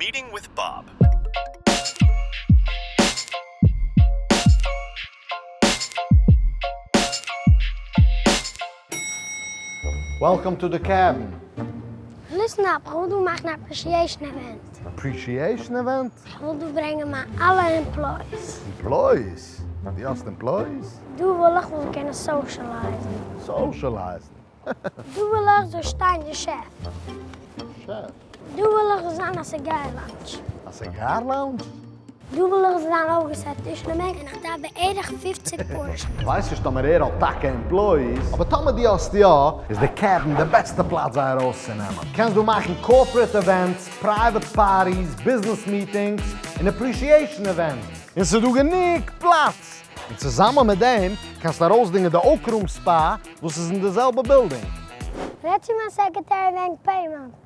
Meeting with Bob. Welcome to the cabin. Listen up, כ'וויל דא מאכן א appreciation event. Appreciation event? כ'וויל דא ברענגען מיין אלע employees. Employees? דו האסט employees? דא וויל איך מ'זאל קענען socialize ן. Socialize ן? דא וויל איך זאל שטיין די שעף. שעף? דא וויל איך זאל זיין א cigar lounge. א cigar lounge? דא וויל איך זאל זיין אויפגע set טישן און בענק און איך דארף בערך 50 פארשן. כ'ווייס נישט טאמער ער האט טאקע employees, אבער טאמער דו האסט יא, איז די cabin די בעסטע פלאץ זיי ארויסצונעמען. קענסט דא מאכן corporate events, private parties, business meetings, און appreciation events. און ס'איז דא גענוג פלאץ! און צוזאמען מיט דעם קענסטו ארויסדינגען די Oak Room Spa וואס איז אין די זעלבע בילדינג. רעד צו מיין secretary וועגן payment.